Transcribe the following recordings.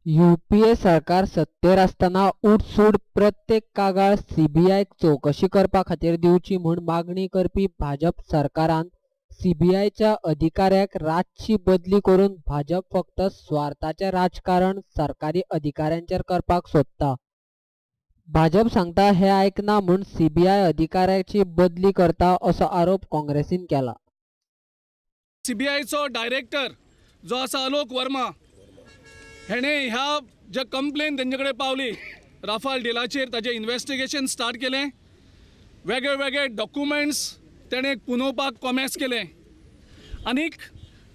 UPA सरकार सत्तेर आसतना उठसूठ प्रत्येक कागाळ सीबीआयक चवकशी करपा खातीर दिवची म्हूण मागणी करपी भाजप सरकारान सीबीआयच्या अधिकाऱ्याक रातची बदली करून भाजप फक्त स्वार्थाचें राजकारण सरकारी अधिकाऱ्यांचेर करपाक सोदता. भाजप सांगता हें आयकना म्हूण सीबीआय अधिकाऱ्याची बदली करता असो आरोप काँग्रेसीन केला. सीबीआयचो डायरेक्टर जो आसा आलोक वर्मा हेणे ह्या जे कंप्लेन तेंचे कडेन पावली राफाल डिलाचेर ताजें इन्वेस्टिगेशन स्टार्ट केलें. वेगळे वेगळे डॉक्युमेंट्स तेणें पुनोवपाक कॉमेस केलें आनीक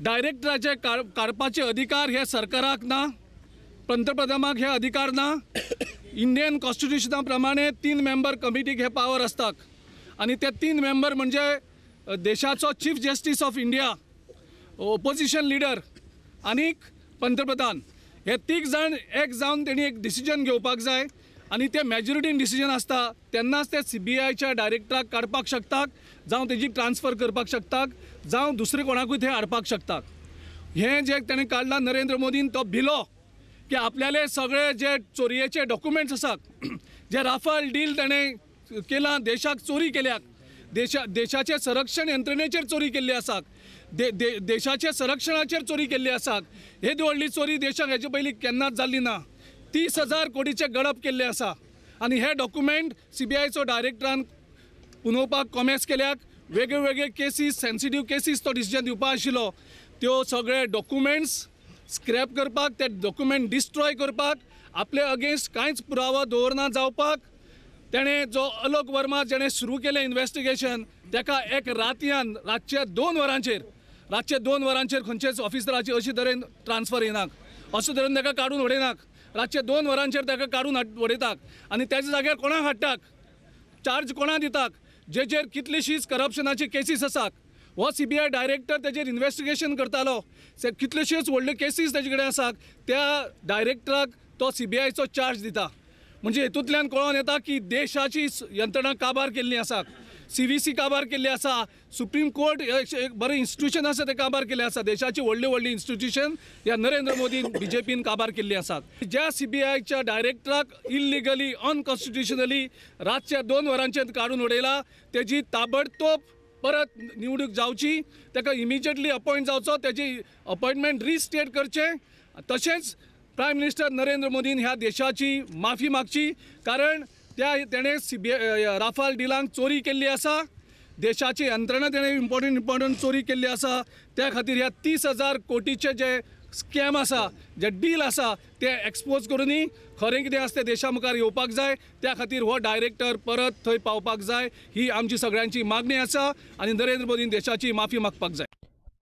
डायरेक्टराचे काडपाचे अधिकार हे सरकाराक ना, पंतप्रधानाक हे अधिकार ना. इंडियन कॉन्स्टिट्युशना प्रमाणे 3 मेंबर कमिटीक हे पावर आसतात आनी ते 3 मेंबर म्हणजे देशाचो chief justice of India, opposition leader आनीक पंतप्रधान. हे 3 जाण एक जावन तेणी एक डिसिजन घेवपाक जाय आनी ते मेजॉरिटीन डिसिजन आसता तेन्नाच ते सीबीआयच्या डायरेक्टराक काडपाक शकतात, जावं तेजी ट्रान्सफर करपाक शकतात, जावं दुसरे कोणाकूय थंय हाडपाक शकतात. हें जें तेणें काडलां नरेंद्र मोदीन तो भिलो की आपल्याले सगळे जे चोरयेचे डॉक्युमेंट्स आसात, जे राफाल डील तेणें केलां, देशाक चोरी केल्याक, देशाचे संरक्षण यंत्रणेचेर चोरी केल्ली आसा, देशाचे संरक्षणाचेर चोरी केल्ली आसा. हे व्हडली चोरी देशाक हेजे पयलीं केन्नाच जाल्ली ना. 30,000 कोटीचे गडप केल्ले आसा आनी हे डॉक्युमेंट सीबीआयचो डायरेक्टरान पुनोवपाक कॉमेस केल्याक. वेगळे वेगळे केसीस, सेन्सिटीव केसीस तो डिसिजन दिवपा आशिल्लो, त्यो सगळे डॉक्युमेंट्स स्क्रॅप करपाक, ते डॉक्युमेंट डिस्ट्रॉय करपाक, आपले अगेन्स्ट कांयच पुरावो दवरना जावपाक तेणें जो आलोक वर्मा जेणें सुरू केलें इन्वेस्टिगेशन ताका एक रातयान रातच्या 2 वरांचेर, रातच्या 2 वरांचेर खंयचेच ऑफिसराची अशी तरेन ट्रान्सफर येनाक, अशे तरेन ताका काडून उडयनाक. रातच्या 2 वरांचेर ताका काडून उडयतात आनी त्याच्या जाग्यार कोणाक हाडटाक, चार्ज कोणाक दितात, जेचेर कितलीशीच करप्शनाची केसीस आसात. हो सीबीआय डायरेक्टर तेजेर इन्वेस्टिगेशन करतालो, कितल्योश्योच व्हडल्यो केसीस तेजे कडेन आसात, त्या डायरेक्टराक तो सीबीआयचो चार्ज दिता. म्हणजे हेतूंतल्यान कळोन येता की देशाची यंत्रणा काबार केल्ली आसा, सीव्हीसी काबार केल्ली आसा, सुप्रीम कोर्ट एक बरें इन्स्टिट्यूशन आसा तें काबार केल्लें आसा. देशाची व्हडली व्हडली इन्स्टिट्यूशन ह्या नरेंद्र मोदीन बीजेपीन काबार केल्ली आसात. ज्या सीबीआयच्या डायरेक्टराक इल्लिगली अनकॉन्स्टिट्युशनली रातच्या 2 वरांचेर काडून उडयला तेजी ताबडतोब परत निवडणूक जावची, ताका इमिजिएटली अपॉयंट जावचो, तेजी अपॉयंटमेंट रिस्टेट करचें. तशेंच प्रायम मिनिस्टर नरेंद्र मोदीन ह्या देशाची माफी मागची, कारण त्या तेणें सीबीआय राफाल डिलांक चोरी केल्ली आसा, देशाची यंत्रणा तेणें इम्पॉर्टंट चोरी केल्ली आसा. त्या खातीर ह्या 30,000 कोटीचे जे स्कॅम आसा, जे डील आसा ते एक्सपोज करूनय खरें कितें आसा तें देशा मुखार येवपाक जाय. त्या खातीर हो डायरेक्टर परत थंय पावपाक जाय ही आमची सगळ्यांची मागणी आसा आनी नरेंद्र मोदीन देशाची माफी मागपाक जाय.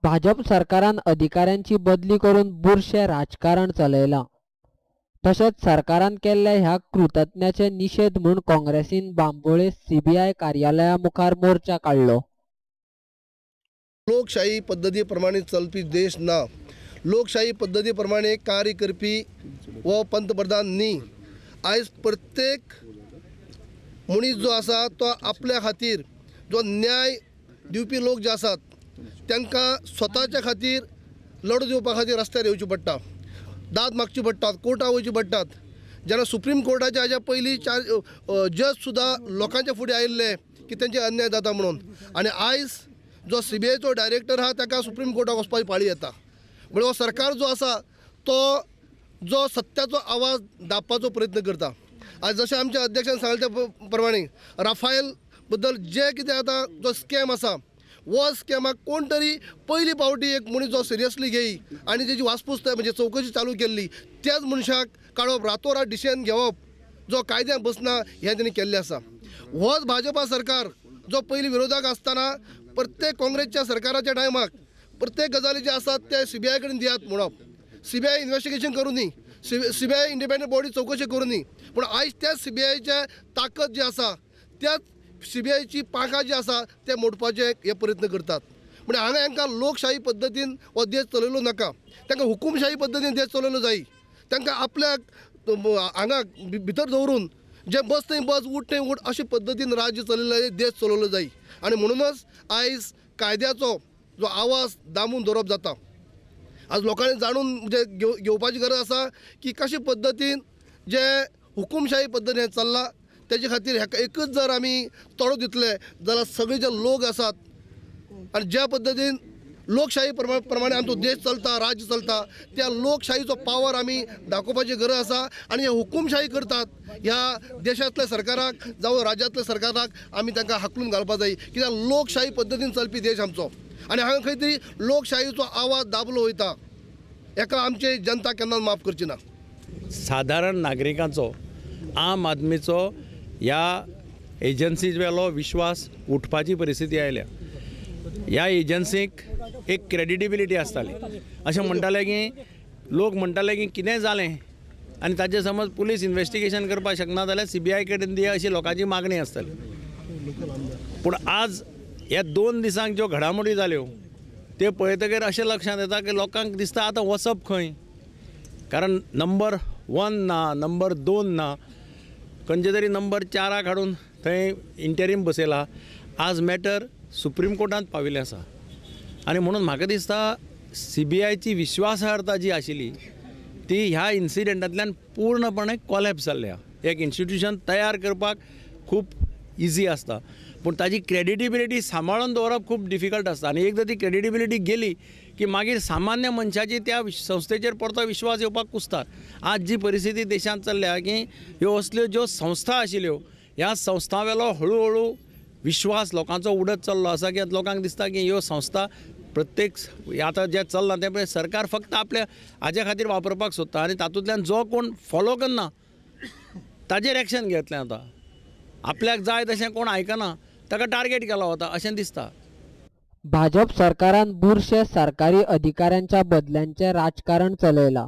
भाजप सरकारान अधिकाऱ्यांची बदली करून बुरशें राजकारण चलयलां. तशेंच सरकारान केल्ल्या ह्या कृतज्ञाचे निशेध म्हूण काँग्रेसीन बांबोळे सीबीआय कार्यालया मुखार मोर्चा काडलो. लोकशाही पद्दती प्रमाणे चलपी देश ना, लोकशाही पद्दती प्रमाणे कार्य करपी हो पंतप्रधान न्ही. आयज प्रत्येक मनीस जो आसा तो आपल्या खातीर जो न्याय दिवपी लोक जे आसात तांकां स्वताच्या खातीर लढो दिवपा खातीर रस्त्यार येवचें पडटा, दाद मागची पडटात, कोर्टां वयची पडटात. जेन्ना सुप्रीम कोर्टाच्या हाज्या पयलीं 4 जज सुद्दां लोकांच्या फुडें आयिल्ले की तेंचे अन्याय जाता म्हणून, आनी आयज जो सीबीआयचो डायरेक्टर आहा ताका सुप्रीम कोर्टाक वचपाची पाळी येता. म्हणजे हो सरकार जो आसा तो जो सत्याचो आवाज दाबपाचो प्रयत्न करता. आयज जशें आमच्या अध्यक्षान सांगलें त्या प्रमाणे राफायल बद्दल जे कितें आतां जो स्कॅम आसा हो स्कॅमाक कोण तरी पयली पावटी एक मनीस जो सिरियसली घेई आनी तेजी वासपूस म्हणजे चवकशी चालू केल्ली त्याच मनशाक काडप, रातोरात डिसिजन घेवप जो कायद्यान बसना हें तेणी केल्लें आसा. होच भाजपा सरकार जो पयलीं विरोधाक आसतना प्रत्येक काँग्रेसच्या सरकाराच्या टायमाक प्रत्येक गजाली जे आसात ते सीबीआय कडेन दियात म्हणप, सीबीआय इन्वेस्टिगेशन करूं न्ही, सीबीआय इंडिपेंडंट बॉडी चवकशी करूं न्ही, पूण आयज त्याच सीबीआयचे ताकद जी आसा त्याच सीबीआयची पांखां जी आसा ते मोडपाचे हे प्रयत्न करतात. म्हणजे हांगा हांकां लोकशाही पद्दतीन हो देश चलयलो नाका, तांकां हुकुमशाही पद्दतीन देश चलयलो जाय. तांकां आपल्याक हांगा भितर दवरून जे बस थंय बस, उठ थंय उठ अशे पद्दतीन राज्य चलयलें, देश चलयलो जाय. आनी म्हणूनच आयज कायद्याचो जो आवाज दामून दवरप जाता. आज लोकांनी जाणून म्हणजे घेवपाची गरज आसा की कशे पद्दतीन जे हुकुमशाही पद्दतीन हें चल्लां तेजे खातीर हेका एकच जर आमी तोडो दितले जाल्यार सगळे जे लोक आसात आनी ज्या पद्दतीन लोकशाही प्रमाणे आमचो देश चलता, राज्य चलता, त्या लोकशाहीचो पावर आमी दाखोवपाची गरज आसा. आनी हे हुकुमशाही करतात ह्या देशांतल्या सरकाराक जावं राज्यांतल्या सरकाराक आमी तांकां हाकलून घालपा जाय, कित्याक लोकशाही पद्दतीन चलपी देश आमचो आनी हांगा खंय तरी लोकशाहीचो आवाज दाबलो वयता. हेका आमची जनता केन्ना माफ करची ना. सादारण नागरिकांचो, आम आदमीचो ह्या एजन्सीज वेलो विश्वास उठपाची परिस्थिती आयल्या. ह्या एजन्सीक एक क्रेडिबिलिटी आसताली. अशें म्हणटाले की लोक म्हणटाले की कितें जालें आनी ताजें समज पुलीस इन्वेस्टिगेशन करपाक शकना जाल्यार सीबीआय कडेन दिया अशी लोकांची मागणी आसताली. पूण आज ह्या 2 दिसांक ज्यो घडामोडी जाल्यो त्यो पळयतकीर अशें लक्षांत येता की लोकांक दिसता आतां वचप खंय, कारण नंबर 1 ना, नंबर 2 ना, खंयचे तरी नंबर 4 हाडून थंय इंटरीम बसयला. आज मॅटर सुप्रीम कोर्टांत पाविल्लें आसा आनी म्हणून म्हाका दिसता सीबीआयची विश्वासार्हता जी आशिल्ली ती ह्या इन्सिडंटांतल्यान पूर्णपणे कॉलॅप्स जाल्ली. एक इन्स्टिट्यूशन तयार करपाक खूब इजी आसता पूण ताजी क्रेडिबिलिटी सांबाळून दवरप खूब डिफिकल्ट आसता आनी एकदां ती क्रेडिबिलिटी गेली की मागीर सामान्य मनशाची त्या संस्थेचेर परतो विश्वास येवपाक कुस्तार. आज जी परिस्थिती देशांत चल्ल्या की ह्यो असल्यो ज्यो संस्था आशिल्ल्यो ह्या संस्थां वेलो हळू हळू विश्वास लोकांचो उडत चल्लो आसा की लोकांक दिसता की ह्यो संस्था प्रत्येक आतां जें चल्लां तें पळय सरकार फक्त आपल्या हाज्या खातीर वापरपाक सोदता आनी तातूंतल्यान जो कोण फॉलो करना ताजेर एक्शन घेतलें. आतां आपल्याक जाय तशें कोण आयकना ताका टार्गेट केला वता अशें दिसता. भाजप सरकारान बुरशे सरकारी अधिकाऱ्यांच्या बदल्यांचें राजकारण चलयलां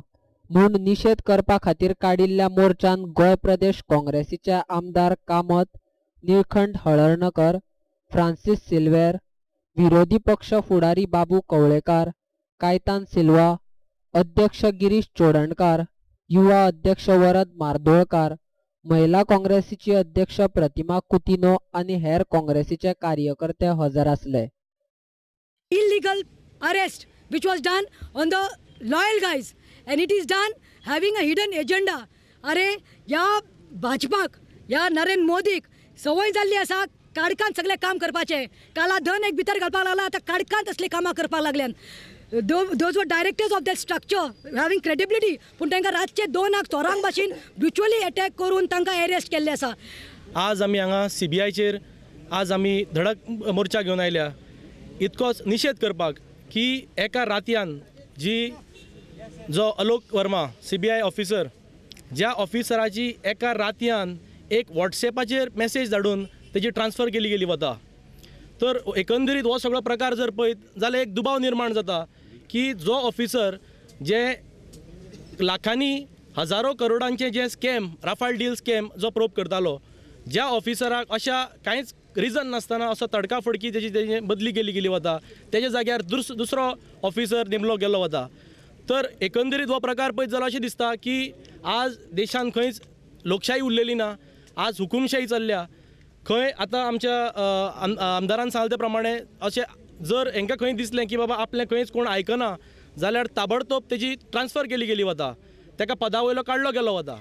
म्हूण निशेध करपा खातीर काडिल्ल्या मोर्चान गोंय प्रदेश काँग्रेसीचे आमदार कामत, निळखंठ हळर्णकर, फ्रांसीस सिल्वेर, विरोधी पक्ष फुडारी बाबू कवळेकार, कायतान सिल्वा, अध्यक्ष गिरीश चोडणकार, युवा अध्यक्ष वरद मार्दोळकार, महिला काँग्रेसीची अध्यक्ष प्रतिमा कुतिनो आनी हेर काँग्रेसीचे कार्यकर्ते हजर आसले. Illegal arrest which was done on the loyal guys and it is done having a hidden agenda. अरे ह्या भाजपाक, ह्या नरेंद्र मोदीक संवय जाल्ली आसा काडकांत सगळें काम करपाचें. काला धन एक भितर घालपाक लागला, आतां काडकांत असलीं कामां करपाक लागल्यान. Those were directors of that structure having credibility, पूण तांकां रातचे 2 चोरांक भाशेन ब्रुच्युअली अटॅक करून तांकां अरेस्ट केल्ले आसा. आज आमी हांगा सीबीआयचेर आज आमी धडक मोर्चा घेवन आयल्या इतकोच निशेध करपाक की एका रातयान जी जो अलोक वर्मा सीबीआय ऑफिसर, ज्या ऑफिसराची एका रातयान एक वॉट्सएपाचेर मॅसेज धाडून तेजी ट्रान्सफर केली गेली वता. तर एकंदरीत हो सगळो प्रकार जर पळयत जाल्यार एक दुबाव निर्माण जाता की जो ऑफिसर जे लाखांनी हजारो करोडांचे जे स्कॅम, राफाल डील स्कॅम जो प्रोब करतालो, ज्या ऑफिसराक अशा कांयच रिजन नासतना असो तडकाफडकी तेजी तेजी बदली केली गेली वता, तेज्या जाग्यार दुसरो ऑफिसर नेमलो गेल्लो वता. तर एकंदरीत हो प्रकार पळयत जाल्यार अशें दिसता की आज देशांत खंयच लोकशाही उरलेली ना, आज हुकुमशाही चल्ल्या. खंय आतां आमच्या आमदारान सांगलें ते प्रमाणे अशें जर हेंकां खंय दिसलें की बाबा आपलें खंयच कोण आयकना जाल्यार ताबडतोब तेजी ट्रान्सफर केली गेली वता, ताका पदा वयलो काडलो गेलो वता.